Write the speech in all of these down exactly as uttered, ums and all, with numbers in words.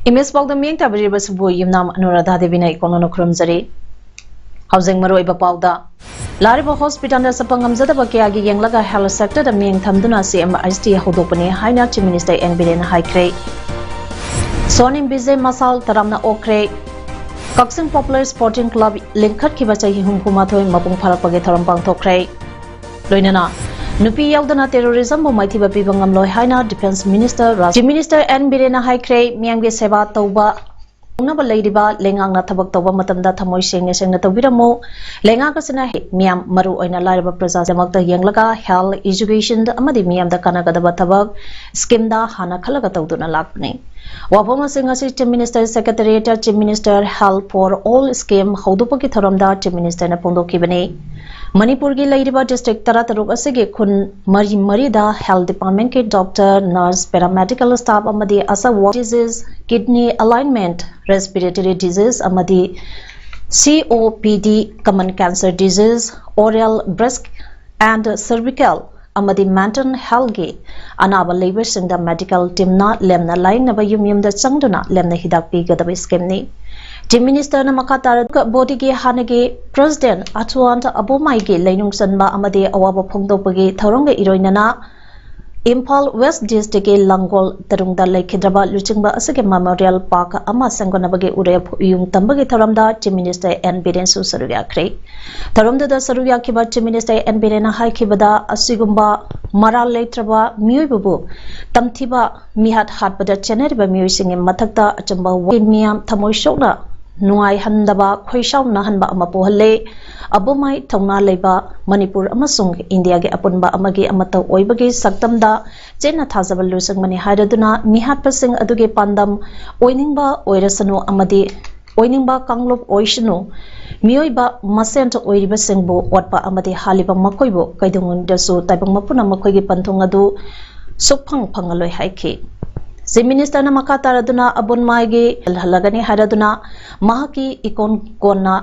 Image ꯄꯥꯎꯗ ꯃꯤꯠꯌꯦꯡ ꯇꯥꯕꯤꯔꯤꯕꯁꯤꯕꯨ ꯌꯨꯝꯅꯥꯝ ꯑꯅꯨꯔꯥꯙꯥ ꯗꯦꯕꯤꯅ ꯏꯀꯣꯛꯅꯅ ꯈꯨꯔꯨꯝꯖꯔꯤ꯫ ꯍꯧꯖꯤꯛ ꯃꯔꯨꯑꯣꯏꯕ ꯄꯥꯎꯗ, ꯂꯥꯏꯔꯕ ꯍꯣꯁꯄꯤꯇꯥꯜꯗ ꯆꯠꯄ ꯉꯝꯖꯗꯕ ꯀꯌꯥꯒꯤ ꯌꯦꯡꯂꯒ ꯍꯦꯜꯊ ꯁꯦꯛꯇꯔꯗ ꯃꯤꯠꯌꯦꯡ ꯊꯝꯗꯨꯅ ꯁꯤ ꯑꯦꯝ ꯑꯩꯆ ꯗꯤ ꯍꯧꯗꯣꯛꯄꯅꯤ ꯍꯥꯏꯅ ꯆꯤꯐ ꯃꯤꯅꯤꯁꯇꯔ ꯑꯦꯟ ꯕꯤꯔꯦꯟꯅ ꯍꯥꯏꯈ꯭ꯔꯦ꯫ ꯁꯣꯅꯤꯝ ꯕꯤꯖꯦ ꯃꯁꯥꯜ ꯇꯔꯥꯝꯅ ꯑꯣꯛꯈ꯭ꯔꯦ꯫ ꯀꯛꯆꯤꯡ ꯄꯣꯄꯨꯂꯔ ꯁ꯭ꯄꯣꯔꯇꯤꯡ ꯀ꯭ꯂꯕ ꯂꯤꯡꯈꯠꯈꯤꯕ ꯆꯍꯤ ꯍꯨꯝꯐꯨ ꯃꯥꯊꯣꯏ ꯃꯄꯨꯡ ꯐꯥꯔꯛꯄꯒꯤ ꯊꯧꯔꯝ ꯄꯥꯡꯊꯣꯛꯈ꯭ꯔꯦ꯫ ꯂꯣꯏꯅꯅ ꯅꯨꯄꯤ ꯌꯥꯎꯗꯅ ꯇꯦꯔꯣꯔꯤꯖꯝꯕꯨ ꯃꯥꯏꯊꯤꯕ ꯄꯤꯕ ꯉꯝꯂꯣꯏ ꯍꯥꯏꯅ defence minister Raj-, chief minister N ꯕꯤꯔꯦꯟꯅ ꯍꯥꯏꯈ꯭ꯔꯦ, ꯃꯤꯌꯥꯝꯒꯤ ꯁꯦꯕꯥ ꯇꯧꯕ ꯇꯧꯅꯕ ꯂꯩꯔꯤꯕ ꯂꯩꯉꯥꯛꯅ ꯊꯕꯛ ꯇꯧꯕ ꯃꯇꯝꯗ ꯊꯃꯣꯏ ꯁꯦꯡꯅ ꯁꯦꯡꯅ ꯇꯧꯕꯤꯔꯝꯃꯨ꯫ ꯂꯩꯉꯥꯛ ꯑꯁꯤꯅ ꯃꯤꯌꯥꯝ, ꯃꯔꯨ ꯑꯣꯏꯅ ꯂꯥꯏꯔꯕ ꯄ꯭ꯔꯖꯥꯒꯤꯗꯃꯛꯇ ꯌꯦꯡꯂꯒ ꯍꯦꯜꯊ, ꯏꯖꯨꯀꯦꯁꯟ ꯑꯃꯗꯤ ꯃꯤꯌꯥꯝꯗ ꯀꯥꯟꯅꯒꯗꯕ ꯊꯕꯛ ꯁ꯭ꯀꯤꯝꯗ ꯍꯥꯟꯅ ꯈꯜꯂꯒ ꯇꯧꯗꯨꯅ ꯂꯥꯛꯄꯅꯤ꯫ ꯋꯥꯐꯝ ꯑꯁꯤ ꯉꯁꯤ chief minister secretariat chief minister health for all scheme ꯍꯧꯗꯣꯛꯄꯒꯤ ꯊꯧꯔꯝꯗ ꯆꯤꯐ ꯃꯤꯅꯤꯁꯇꯔꯅ ꯐꯣꯡꯗꯣꯛꯈꯤꯕꯅꯤ꯫ ꯃꯅꯤꯄꯨꯔꯒꯤ ꯂꯩꯔꯤꯕ ꯗꯤꯁꯇ꯭ꯔꯤꯛ ꯇꯔꯥꯇꯔꯨꯛ ꯑꯁꯤꯒꯤ ꯈꯨꯟ ꯃꯔꯤ ꯃꯔꯤꯗ ꯍꯦꯜꯊ ꯗꯤꯄꯥꯔꯠꯃꯦꯟꯠꯀꯤ ꯗꯣꯛꯇꯔ, ꯅꯔꯁ, ꯄꯦꯔꯥꯃꯦꯗꯤꯀꯦꯜ ꯁ꯭ꯇꯥꯐ ꯑꯃꯗꯤ ꯑꯁꯥ ꯋꯥꯔꯀꯔ ꯗꯤꯖꯤꯖ, ꯀꯤꯗꯅꯤ ꯑꯦꯂꯥꯏꯟꯃꯦꯟꯠ, ꯔꯦꯁꯄꯤꯔꯦꯇꯔꯤ ꯗꯤꯖꯤꯖ ꯑꯃꯗꯤ C O P D, common cancer disease, oral, breast and cervical ꯑꯃꯗꯤ ꯃꯦꯟꯇꯜ ꯍꯦꯜꯊꯀꯤ ꯑꯅꯥꯕ ꯂꯩꯕꯁꯤꯡꯗ ꯃꯦꯗꯤꯀꯦꯜ ꯇꯤꯝꯅ ꯂꯦꯝꯅ ꯂꯥꯌꯦꯡꯅꯕ ꯌꯨꯝ ꯌꯨꯝꯗ ꯆꯪꯗꯨꯅ ꯂꯦꯝꯅ ꯍꯤꯗꯥꯛ ꯄꯤꯒꯗꯕ ꯁ꯭ꯀꯤꯝꯅꯤ꯫ ꯆꯤꯐ ꯃꯤꯅꯤꯁꯇꯔꯅ ꯃꯈꯥ ꯇꯥꯔꯒ ꯕꯣꯗꯤꯒꯤ ꯍꯥꯟꯅꯒꯤ ꯄ꯭ꯔꯦꯁꯤꯗꯦꯟꯠ ꯑꯆꯋꯥꯟ ꯑꯕꯣꯃꯥꯏꯒꯤ ꯂꯩꯅꯨꯡ ꯆꯟꯕ ꯑꯃꯗꯤ ꯑꯋꯥꯕ ꯐꯣꯡꯗꯣꯛꯄꯒꯤ ꯊꯧꯔꯝꯒ ꯏꯔꯣꯏꯅꯅ ꯏꯝꯐꯥꯜ ꯋꯦꯁ ꯗꯤꯁꯇ꯭ꯔꯤꯛꯀꯤ ꯂꯥꯡꯒꯣꯜ ꯇꯔꯨꯡꯗ ꯂꯩꯈꯤꯗ꯭ꯔꯕ ꯂꯨꯆꯤꯡꯕ ꯑꯁꯤꯒꯤ ꯃꯦꯃꯣꯔꯤꯌꯦꯜ ꯄꯥꯔꯛ ꯑꯃ ꯁꯦꯝꯒꯠꯅꯕꯒꯤ ꯎꯔꯦꯞ ꯎꯌꯨꯡ ꯇꯝꯕꯒꯤ ꯊꯧꯔꯝꯗ ꯆꯤꯐ ꯃꯤꯅꯤꯁꯇꯔ ꯑꯦꯟ ꯕꯤꯔꯦꯟꯁꯨ ꯁꯔꯨꯛ ꯌꯥꯈ꯭ꯔꯦ꯫ ꯊꯧꯔꯝꯗꯨꯗ ꯁꯔꯨꯛ ꯌꯥꯈꯤꯕ ꯆꯤꯐ ꯃꯤꯅꯤꯁꯇꯔ ꯑꯦꯟ ꯕꯤꯔꯦꯟꯅ ꯍꯥꯏꯈꯤꯕꯗ, ꯑꯁꯤꯒꯨꯝꯕ ꯃꯔꯥꯜ ꯂꯩꯇ꯭ꯔꯕ ꯃꯤꯑꯣꯏꯕꯕꯨ ꯇꯝꯊꯤꯕ ꯃꯤꯍꯥꯠ ꯍꯥꯠꯄꯗ ꯆꯦꯟꯅꯔꯤꯕ ꯃꯤꯑꯣꯏꯁꯤꯡꯒꯤ ꯃꯊꯛꯇ ꯑꯆꯨꯝꯕ ꯋꯥ-, ꯃꯤꯌꯥꯝ ꯊꯃꯣꯏ ꯁꯣꯛꯅ ꯅꯨꯡꯉꯥꯏꯍꯟꯗꯕ, ꯈꯣꯏꯁꯥꯎꯅꯍꯟꯕ ꯑꯃ ꯄꯣꯛꯍꯜꯂꯦ꯫ ꯑꯕꯨꯃꯥꯏ ꯊꯧꯅꯥ ꯂꯩꯕ ꯃꯅꯤꯄꯨꯔ ꯑꯃꯁꯨꯡ ꯏꯟꯗꯤꯌꯥꯒꯤ ꯑꯄꯨꯟꯕ ꯑꯃꯒꯤ ꯑꯃꯠꯇ ꯑꯣꯏꯕꯒꯤ ꯁꯛꯇꯝꯗ ꯆꯦꯠꯅ ꯊꯥꯖꯕ ꯂꯨꯆꯤꯡꯕꯅꯤ ꯍꯥꯏꯔꯗꯨꯅ ꯃꯤꯍꯥꯠꯄꯁꯤꯡ ꯑꯗꯨꯒꯤ ꯄꯥꯟꯗꯝ ꯑꯣꯏꯅꯤꯡꯕ ꯑꯣꯏꯔꯁꯅꯨ ꯑꯃꯗꯤ ꯑꯣꯏꯅꯤꯡꯕ ꯀꯥꯡꯂꯨꯞ ꯑꯣꯏꯁꯅꯨ, ꯃꯤꯑꯣꯏꯕ ꯃꯁꯦꯟ ꯑꯣꯏꯔꯤꯕꯁꯤꯡꯕꯨ ꯑꯣꯠꯄ ꯑꯃꯗꯤ ꯍꯥꯠꯂꯤꯕ ꯃꯈꯣꯏꯕꯨ ꯀꯩꯗꯧꯉꯩꯗꯁꯨ ꯇꯥꯏꯕꯪ ꯃꯄꯨꯅ ꯃꯈꯣꯏꯒꯤ ꯄꯟꯊꯨꯡ ꯑꯗꯨ ꯁꯨꯛꯐꯪ ꯐꯪꯉꯂꯣꯏ ꯍꯥꯏꯈꯤ꯫ ꯆꯤꯐ ꯃꯤꯅꯤꯁꯇꯔꯅ ꯃꯈꯥ ꯇꯥꯔꯗꯨꯅ ꯑꯕꯨꯟꯃꯥꯏꯒꯤ ꯍꯜꯍꯜꯂꯒꯅꯤ ꯍꯥꯏꯔꯗꯨꯅ ꯃꯍꯥꯛꯀꯤ ꯏꯀꯣꯟ ꯀꯣꯟꯅ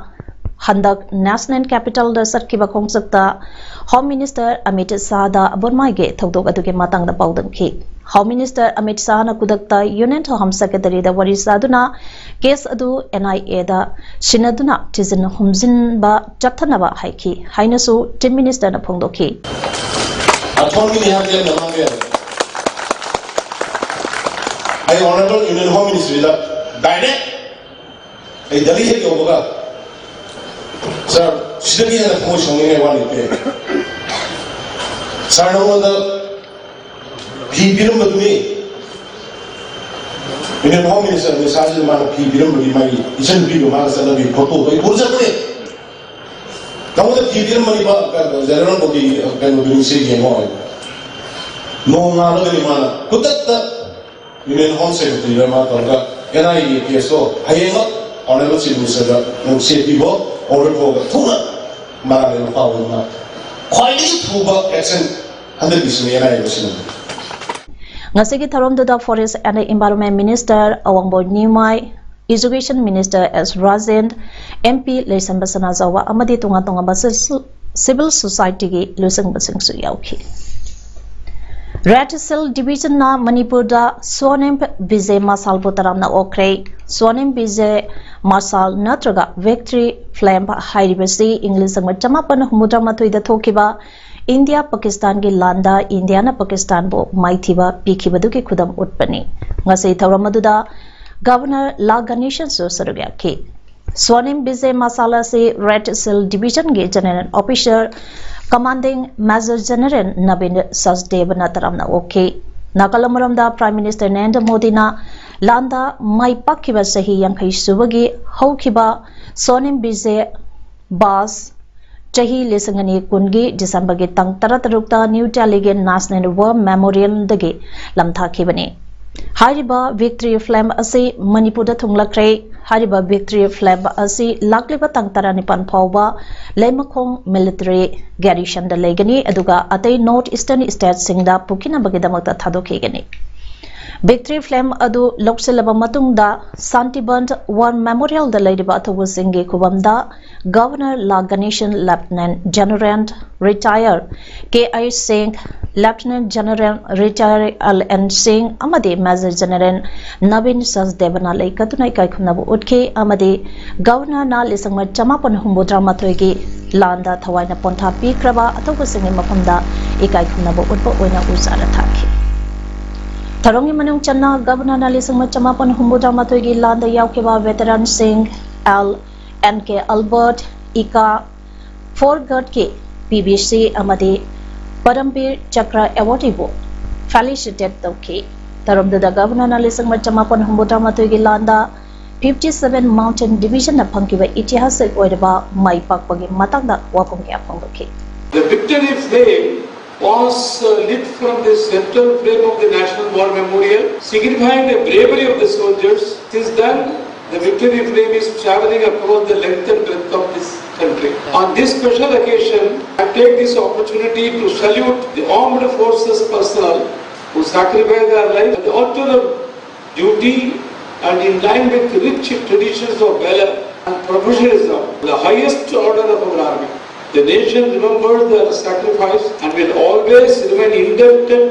ꯍꯟꯗꯛ ꯅꯦꯁꯅꯦꯜ ꯀꯦꯄꯤꯇꯜꯗ ꯆꯠꯈꯤꯕ ꯈꯣꯡꯆꯠꯇ ꯍꯣꯝ ꯃꯤꯅꯤꯁꯇꯔ ꯑꯃꯤꯠ ꯁꯥꯍꯗ ꯑꯕꯨꯟꯃꯥꯏꯒꯤ ꯊꯧꯗꯣꯛ ꯑꯗꯨꯒꯤ ꯃꯇꯥꯡꯗ ꯄꯥꯎꯗꯝꯈꯤ꯫ ꯍꯣꯝ ꯃꯤꯅꯤꯁꯇꯔ ꯑꯃꯤꯠ ꯁꯥꯍꯅ ꯈꯨꯗꯛꯇ ꯌꯨꯅꯤꯌꯟ ꯍꯣꯝ ꯁꯦꯀ꯭ꯔꯦꯇꯔꯤꯗ ꯋꯥꯔꯤ ꯁꯥꯗꯨꯅ ꯀꯦꯁ ꯑꯗꯨ ꯑꯦꯟ ꯑꯥꯏ ꯑꯦꯗ ꯁꯤꯟꯅꯗꯨꯅ ꯊꯤꯖꯤꯟ ꯍꯨꯝꯖꯤꯟꯕ ꯆꯠꯊꯅꯕ ꯍꯥꯏꯈꯤ ꯍꯥꯏꯅꯁꯨ ꯆꯤꯐ ꯃꯤꯅꯤꯁꯇꯔꯅ ꯐꯣꯡꯗꯣꯛꯈꯤ꯫ ꯑꯊꯣꯟꯒꯤꯅꯤ ꯍꯥꯏꯕꯗꯤ ꯌꯥꯝꯅ ꯃꯥꯡꯕ ꯌꯥꯔꯦ꯫ ꯑꯩ ꯑꯣꯅꯔꯦꯕꯜ ꯌꯨꯅꯤꯌꯟ ꯍꯣꯝ ꯃꯤꯅꯤꯁꯇ꯭ꯔꯤꯗ ꯗꯥꯏꯔꯦꯛ ꯑꯩ ꯗꯦꯜꯂꯤ ꯍꯦꯛ ꯌꯧꯕꯒ, "ꯁꯥꯔ, ꯁꯤꯗꯒꯤ ꯍꯦꯟꯅ ꯊꯃꯣꯏ ꯁꯣꯛꯅꯤꯡꯉꯥꯏ ꯋꯥ ꯂꯩꯇꯦ꯫ ꯁꯥꯔ, ꯅꯉꯣꯟꯗ ꯐꯤ ꯄꯤꯔꯝꯕꯗꯨꯅꯤ, ꯌꯨꯅꯤꯌꯟ ꯍꯣꯝ ꯃꯤꯅꯤꯁꯇꯔ ꯑꯃꯤꯠ ꯁꯥꯍꯁꯤꯅ ꯃꯥꯅ ꯐꯤ ꯄꯤꯔꯝꯕꯒꯤ ꯃꯥꯒꯤ ꯏꯆꯟꯅꯨꯄꯤꯒ ꯃꯥꯒ ꯆꯠꯅꯕꯤ ꯐꯣꯇꯣꯗꯣ ꯑꯩ ꯄꯨꯔ ꯆꯠꯄꯅꯦ꯫ ꯅꯉꯣꯟꯗ ꯐꯤ ꯄꯤꯔꯝꯕꯅꯤꯕ, ꯖꯦꯅꯔꯦꯜ ꯕꯣꯗꯤ, ꯀꯩꯅꯣꯗꯨꯅꯤ, ꯁꯤ ꯌꯦꯡꯉꯣ" ꯍꯥꯏ꯫ ꯅꯣꯡꯉꯥꯜꯂꯒꯗꯤ ꯃꯥꯅ ꯈꯨꯗꯛꯇ ꯌꯨꯅꯤꯌꯟ ꯍꯣꯝ ꯁꯦꯀ꯭ꯔꯦꯇꯔꯤꯗ ꯃꯥ ꯇꯧꯔꯒ ꯑꯦꯟ ꯑꯥꯏ ꯑꯦ ꯀꯦꯁꯇꯣ ꯍꯌꯦꯡꯃꯛ ꯑꯣꯅꯔꯦꯕꯜ ꯆꯤꯐ ꯃꯤꯅꯤꯁꯇꯔꯗ ꯅꯪ ꯁꯤ ꯄꯤꯕꯣ, ꯑꯣꯔꯗꯔ ꯊꯣꯛꯑꯒ ꯊꯨꯅ ꯃꯔꯥꯜ ꯂꯩꯕ ꯐꯥꯎꯕ ꯑꯃ ꯈ꯭ꯋꯥꯏꯗꯒꯤ ꯊꯨꯕ ꯑꯦꯛꯁꯟ ꯍꯟꯗꯛꯀꯤꯁꯤꯅ ꯑꯦꯟ ꯑꯥꯏ ꯑꯦ ꯁꯤꯟꯅꯕ꯫ ꯉꯁꯤꯒꯤ ꯊꯧꯔꯝꯗꯨꯗ forest and environment minister Awangbow Newmai, education minister S Rajen, M P Leishemba Sanajaoba ꯑꯃꯗꯤ ꯇꯣꯉꯥꯟ ꯇꯣꯉꯥꯟꯕ ꯁꯤꯁ-, ꯁꯤꯚꯤꯜ ꯁꯣꯁꯥꯏꯇꯤꯒꯤ ꯂꯨꯆꯤꯡꯕꯁꯤꯡꯁꯨ ꯌꯥꯎꯈꯤ꯫ ꯔꯦꯠ ꯁꯦꯜ ꯗꯤꯕꯤꯖꯟꯅ ꯃꯅꯤꯄꯨꯔꯗ ꯁ꯭ꯋꯥꯅꯤꯝ ꯕꯤꯖꯦ ꯃꯁꯥꯜꯕꯨ ꯇꯔꯥꯝꯅ ꯑꯣꯛꯈ꯭ꯔꯦ꯫ ꯁ꯭ꯋꯥꯅꯤꯝ ꯕꯤꯖꯦ ꯃꯁꯥꯜ ꯅꯠꯇ꯭ꯔꯒ ꯚꯤꯛꯇ꯭ꯔꯤ ꯐ꯭ꯂꯦꯝ ꯍꯥꯏꯔꯤꯕꯁꯤ ꯏꯪ ꯂꯤꯁꯤꯡ ꯑꯃ ꯆꯃꯥꯄꯟ ꯍꯨꯝꯐꯨꯇꯔꯥ ꯃꯥꯊꯣꯏꯗ ꯊꯣꯛꯈꯤꯕ ꯏꯟꯗꯤꯌꯥ ꯄꯥꯀꯤꯁꯇꯥꯟꯒꯤ ꯂꯥꯟꯗ ꯏꯟꯗꯤꯌꯥꯅ ꯄꯥꯀꯤꯁꯇꯥꯟꯕꯨ ꯃꯥꯏꯊꯤꯕ ꯄꯤꯈꯤꯕꯗꯨꯒꯤ ꯈꯨꯗꯝ ꯎꯠꯄꯅꯤ꯫ ꯉꯁꯤ ꯊꯧꯔꯝ ꯑꯗꯨꯗ ꯒꯚꯔꯅꯔ ꯂꯥ ꯒꯅꯦꯁꯟꯁꯨ ꯁꯔꯨꯛ ꯌꯥꯈꯤ꯫ ꯁ꯭ꯋꯥꯅꯤꯝ ꯕꯤꯖꯦ ꯃꯁꯥꯜ ꯑꯁꯤ ꯔꯦꯠ ꯁꯦꯜ ꯗꯤꯕꯤꯖꯟꯒꯤ general officer commanding major general ꯅꯕꯤꯟ ꯁꯆꯗꯦꯕꯅ ꯇꯔꯥꯝꯅ ꯑꯣꯛꯈꯤ꯫ ꯅꯥꯀꯜ ꯑꯃꯔꯣꯝꯗ ꯄ꯭ꯔꯥꯏꯝ ꯃꯤꯅꯤꯁꯇꯔ ꯅꯔꯦꯟꯗ꯭ꯔ ꯃꯣꯗꯤꯅ ꯂꯥꯟꯗ ꯃꯥꯏ ꯄꯥꯛꯈꯤꯕ ꯆꯍꯤ ꯌꯥꯡꯈꯩ ꯁꯨꯕꯒꯤ ꯍꯧꯈꯤꯕ ꯁꯣꯅꯤꯝ ꯕꯤꯖꯦ ꯕꯥꯁ ꯆꯍꯤ ꯂꯤꯁꯤꯡ ꯑꯅꯤ ꯀꯨꯟꯒꯤ ꯗꯤꯁꯦꯝꯕꯔꯒꯤ ꯇꯥꯡ ꯇꯔꯥꯇꯔꯨꯛꯇ ꯅ꯭ꯌꯨ ꯗꯦꯜꯂꯤꯒꯤ ꯅꯦꯁꯅꯦꯜ ꯋꯥꯔ ꯃꯦꯃꯣꯔꯤꯌꯦꯜꯗꯒꯤ ꯂꯝꯊꯥꯈꯤꯕꯅꯤ꯫ ꯍꯥꯏꯔꯤꯕ ꯚꯤꯛꯇ꯭ꯔꯤ ꯐ꯭ꯂꯦꯝ ꯑꯁꯤ ꯃꯅꯤꯄꯨꯔꯗ ꯊꯨꯡꯂꯛꯈ꯭ꯔꯦ꯫ ꯍꯥꯏꯔꯤꯕ ꯚꯤꯛꯇ꯭ꯔꯤ ꯐ꯭ꯂꯦꯝ ꯑꯁꯤ ꯂꯥꯛꯂꯤꯕ ꯇꯥꯡ ꯇꯔꯥꯅꯤꯄꯥꯟ ꯐꯥꯎꯕ ꯂꯩꯃꯈꯣꯡ ꯃꯤꯂꯤꯇꯔꯤ ꯒꯦꯔꯤꯁꯟꯗ ꯂꯩꯒꯅꯤ, ꯑꯗꯨꯒ ꯑꯇꯩ ꯅꯣꯔꯠ ꯏꯁꯇꯔꯟ ꯁ꯭ꯇꯦꯠꯁꯤꯡꯗ ꯄꯨꯈꯤꯅꯕꯒꯤꯗꯃꯛꯇ ꯊꯥꯗꯣꯛꯈꯤꯒꯅꯤ꯫ ꯚꯤꯛꯇ꯭ꯔꯤ ꯐ꯭ꯂꯦꯝ ꯑꯗꯨ ꯂꯧꯁꯤꯜꯂꯕ ꯃꯇꯨꯡꯗ ꯁꯥꯟꯇꯤꯕꯟ ꯋꯥꯔ ꯃꯦꯃꯣꯔꯤꯌꯦꯜꯗ ꯂꯩꯔꯤꯕ ꯑꯊꯧꯕꯁꯤꯡꯒꯤ ꯈꯨꯕꯝꯗ ꯒꯚꯔꯅꯔ ꯂꯥ ꯒꯅꯦꯁꯟ, ꯂꯦꯐꯇꯤꯅꯦꯟꯠ ꯖꯦꯅꯔꯦꯜ ꯔꯤꯇꯥꯌꯔ ꯀꯦ ꯑꯥꯏ ꯁꯤꯡ, ꯂꯦꯐꯇꯤꯅꯦꯟꯠ ꯖꯦꯅꯔꯦꯜ ꯔꯤꯇꯥꯌꯔ ꯑꯦꯜ ꯑꯦꯟ ꯁꯤꯡ ꯑꯃꯗꯤ ꯃꯦꯖꯔ ꯖꯦꯅꯔꯦꯜ ꯅꯕꯤꯟ ꯁꯆꯗꯦꯕꯅ ꯂꯩꯀꯠꯇꯨꯅ ꯏꯀꯥꯏ ꯈꯨꯝꯅꯕ ꯎꯠꯈꯤ ꯑꯃꯗꯤ ꯒꯚꯔꯅꯔꯅ ꯂꯤꯁꯤꯡ ꯑꯃ ꯆꯃꯥꯄꯟ ꯍꯨꯝꯐꯨꯇꯔꯥ ꯃꯥꯊꯣꯏꯒꯤ ꯂꯥꯟꯗ ꯊꯋꯥꯏꯅ ꯄꯣꯟꯊꯥ ꯄꯤꯈ꯭ꯔꯕ ꯑꯊꯧꯕꯁꯤꯡꯒꯤ ꯃꯐꯝꯗ ꯏꯀꯥꯏ ꯈꯨꯝꯅꯕ ꯎꯠꯄ ꯑꯣꯏꯅ ꯎ ꯆꯥꯔꯥ ꯊꯥꯈꯤ꯫ ꯊꯧꯔꯝꯒꯤ ꯃꯅꯨꯡ ꯆꯟꯅ ꯒꯚꯔꯅꯔꯅ ꯂꯤꯁꯤꯡ ꯑꯃ ꯆꯃꯥꯄꯟ ꯍꯨꯝꯐꯨꯇꯔꯥ ꯃꯥꯊꯣꯏꯒꯤ ꯂꯥꯟꯗ ꯌꯥꯎꯈꯤꯕ ꯚꯦꯇꯔꯟꯁꯤꯡ L N K Albert, Ekka, for ꯒꯥꯔꯗꯀꯤ ꯄꯤ ꯕꯤ ꯁꯤ ꯑꯃꯗꯤ ꯄꯔꯝꯕꯤꯔ ꯆꯀ꯭ꯔ ꯑꯦꯋꯥꯔꯗꯤꯕꯨ ꯐꯦꯂꯤꯁꯤꯇꯦꯠ ꯇꯧꯈꯤ꯫ ꯊꯧꯔꯝꯗꯨꯗ ꯒꯚꯔꯅꯔꯅ ꯂꯤꯁꯤꯡ ꯑꯃ ꯆꯃꯥꯄꯟ ꯍꯨꯝꯐꯨꯇꯔꯥ ꯃꯥꯊꯣꯏꯒꯤ ꯂꯥꯟꯗ ꯐꯤꯐꯇꯤ ꯁꯚꯦꯟ ꯃꯥꯎꯟꯇꯦꯟ ꯗꯤꯕꯤꯖꯟꯅ ꯐꯪꯈꯤꯕ ꯏꯇꯤꯍꯥꯁꯤꯛ ꯑꯣꯏꯔꯕ ꯃꯥꯏ ꯄꯥꯛꯄꯒꯤ ꯃꯇꯥꯡꯗ ꯋꯥꯐꯝ ꯀꯌꯥ ꯐꯣꯡꯗꯣꯛꯈꯤ꯫ The victory flame was uh, lit from the central frame of the National War Memorial, signifying the bravery of the soldiers. Since then, the victory flame is traveling across the length and breadth of this country. On this special occasion, I take this opportunity to salute the armed forces personnel who sacrificed their life at the altar of duty and in line with rich traditions of valor and professionalism. The highest order of our army. The nation remembers their sacrifice and will always remain indebted